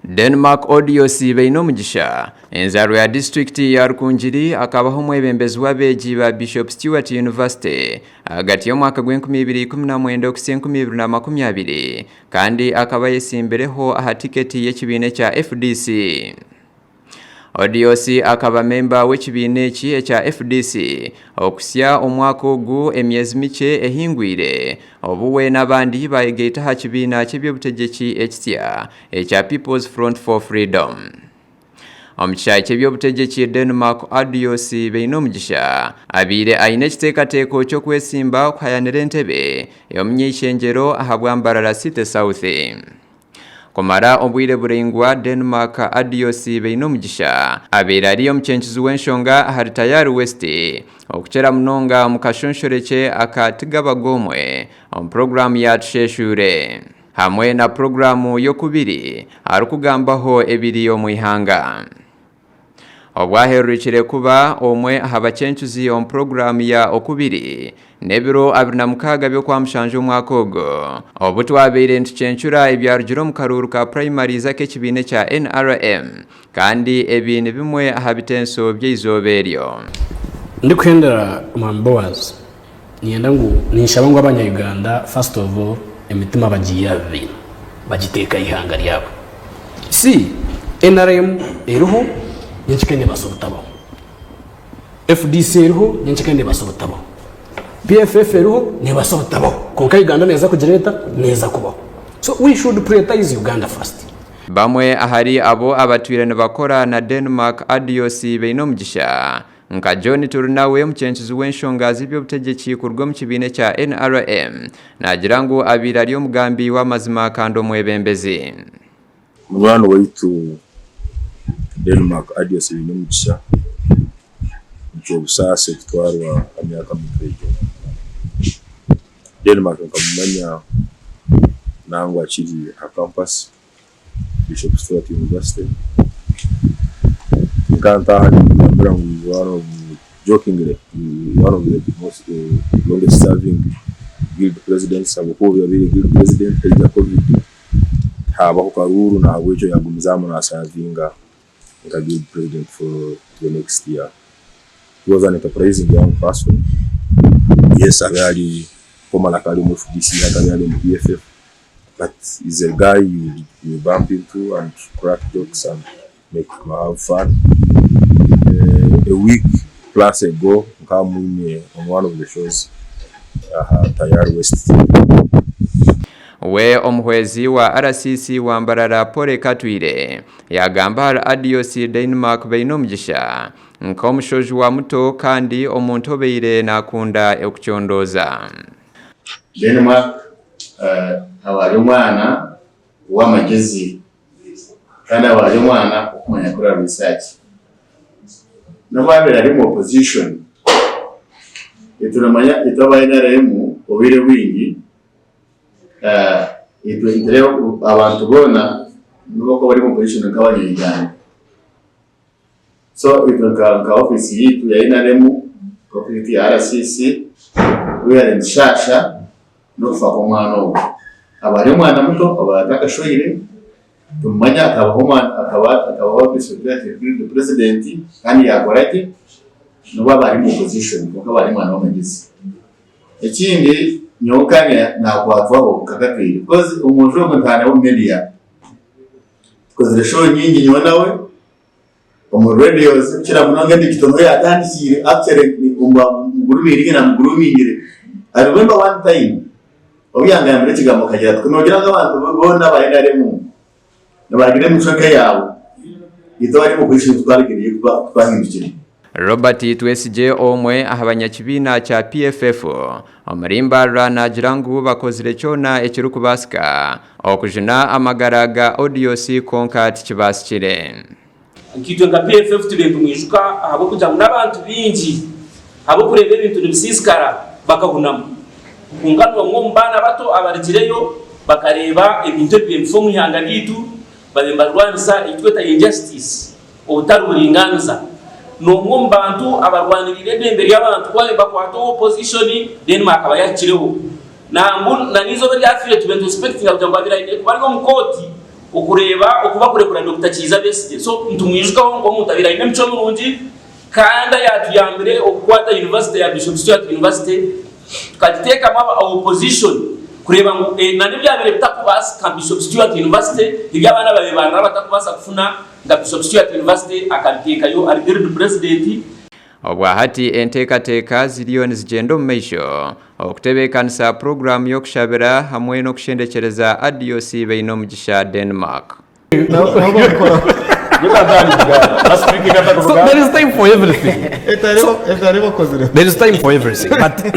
Denmark Odios Bainomugisha, enzaarwa ya disiturikiti ya Rukungiri akabaho omwebembezi w'abeegi ba Bishop Stuart University ahagati y'omwaka gw'enkumi ibiri ikumi na mwenda okuhitsya enkumi ibiri na makumi abiri kandi akaba ayesimbireho aha tiketi y'ekibiina ekya FDC. Odios akaba memba w'ekibiina eki ekya FDC okuhitsya omwaka ogu emyezi mikye ehingwire obu we n'abandi bayegaita aha kibiina ky'eby'obutegyeki ekitsya ekya People's Front for Freedom. Omu kishaayi ky'eby'obutegyeki Denmark Adios Bainomugisha abaire aine ekiteekateeko ky'okwesimba kuhayanira entebe y'omunyeishengyero ahabwa Mbarara City South. Kumara obwire buraingwa Denmark Adios Bainomugisha abaire ari omucencuzi w'enshonga ahari Tayari West okukira munonga omu kashonshorekye aka Tigabagomwe omu puroguraamu ya Tusheeshuure. Hamwe na puroguraamu y'okubiri arikugambaho ebiri omu ihanga. Obu aherurukire kuba omwe aha bacencuzi omu puroguraamu ya Okubiri n'ebiro 26 by'Okwamushanju omwaka ogu, obu twabaire nitucencura ebyarugire omu karuuru ka purayimarizi ak'ekibiina ekya NRM kandi ebi ni bimwe aha bitenso by'eizooba eryo. Ndikuhendera Mwami Boaz, Niinyenda ngu ninshaba ngu abanya Uganda first of all emitima bagiiye aha bibiina bagiteeke aha ihanga ryabo. See nrm eriho nyenkya nebaasa obutabaho, FDC eriho nyenkya nebaasa obutabaho, PFF eriho nebaasa obutabaho kwonka Uganda neeza kugira eta? Neeza kubaho. So we should prioritize Uganda first. Bamwe ahari abo abatwire nibakora na Denmark Adios Bainomugisha Nka John Turinawe, omucencuzi w'enshonga z'eby'obutegyeki kuruga omu kibiina ekya NRM, naagira ngu abaire ari omugambi w'amazima kandi omwebembezi. Munywani waitu Denmark Adios Bainomugisha nikyobusaasi kutwarwa aha myaka mito egyo. Denmark nkamumanya nangwa akiri aha campus. Bishop Stuart University. Nkaba ntaaha nimugambira ngu he's one of jokingly he's one of the most longest serving guild presidents ahabw'okuba obu yabaire guild president haija covid haabaho karuuru nahabwekyo yagumizaamu nasavinga nka guild president for the next year. He was an enterprising young person, yes abe ari formerly akaba ari omu FDC hati abe ari omu PFF. But he's a guy you you bump into and crack jokes and make have fun. Uh, a week plus ago nkaba mwine on one of the shows aha Tayari West TV. We omuhwezi wa RCC wa Mbarara Polly Katwire yagamba ahari Adios Denmark Bainomugisha nk'omushoji wa muto kandi omuntu obaire nakunda okucondooza. Denmark aba ari omwana w'amagyezi kandi aba ari omwana okumanya kukora research. N'obu abaire ari omu opposition, itwe noomanya itwe aba NRM obwire obwingi itwe nitureeba abantu boona n'obu barikuba bari omu opposition nk'abanya Uganda. So itwe nka nka ofiisi yaitu ya NRM, nka ofiisi yaitu ya RCC, we are nitushaasha n'okufa kw'omwana ogu. Aba ari omwana muto, aba atakashweire, tumumanya akabaho omwana akaba akabaho president kandi yaakora gye n'obu aba ari omu opposition kwonka aba ari omwana w'amagezi. Ekindi nyowe nkaanye naakwatwaho nka Katwire because omwojo ogwo ntaaha nawe omu media. Tukozire show nyingi nyowe nawe omu radios kukira munonga endigito niho yatandikiire actually mugurumingire namugurumingire I remember one time obu yangambire ekigambo nkagira nti nogira ngu abantu boona aba NRM nibagira emicwe nk'eyaawe itwe abari omu opposition titwaregireyo twahindukire. Robert Twesigye omwe aha banyakibiina kya PFF omuri Mbarara naagira ngu bakozire kyona ekirikubaasika okujuna amagara ga Odios kwonka tikibaasikire. Nkaitwe nka PFF turiyo nitumwijuka ahabw'okugira ngu n'abantu baingi ahabw'okureeba ebintu nibisiisikara bakahunama. Kwonka n'omwe omu baana bato abarugireyo bakareeba ebintu ebibaire nibifa omu ihanga ryaitu bariyo nibarwanisa ei turikweta injustice. Obutari buringaaniza. N'omwe omu bantu abarwaniriire eidembe ry'abantu ku baabaire nibakwata owa opposition then akaba yahikireho. Nangwa na n'eizooba eri yafiire tubaire nitu expectinga kugira ngu abaire aine kuba ari omu kooti. Okureeba oku bakurekura Dokita Kiiza Besigye. So nitumwijukaho nk'omuntu abaire aine emicwe mirungi kandi ayatuyambire okukwata yunivasite ya Bishop Stuart University tukagiteekamu aba opposition kureeba ngu na n'ebyabaire bitakubaasika Bishop Stuart University ebi abaana ababaire barira batakubaasa kufuna nka Bishop Stuart University akabiteekayo ari Guild President. Obwahati enteekateeka ziriyo nizigyenda omu maisho okutebeekanisa puroguraamu y'okushabira hamwe n'okushendekyereza Adios Bainomugisha Denmark. So there is time for everything. There is time for everything. But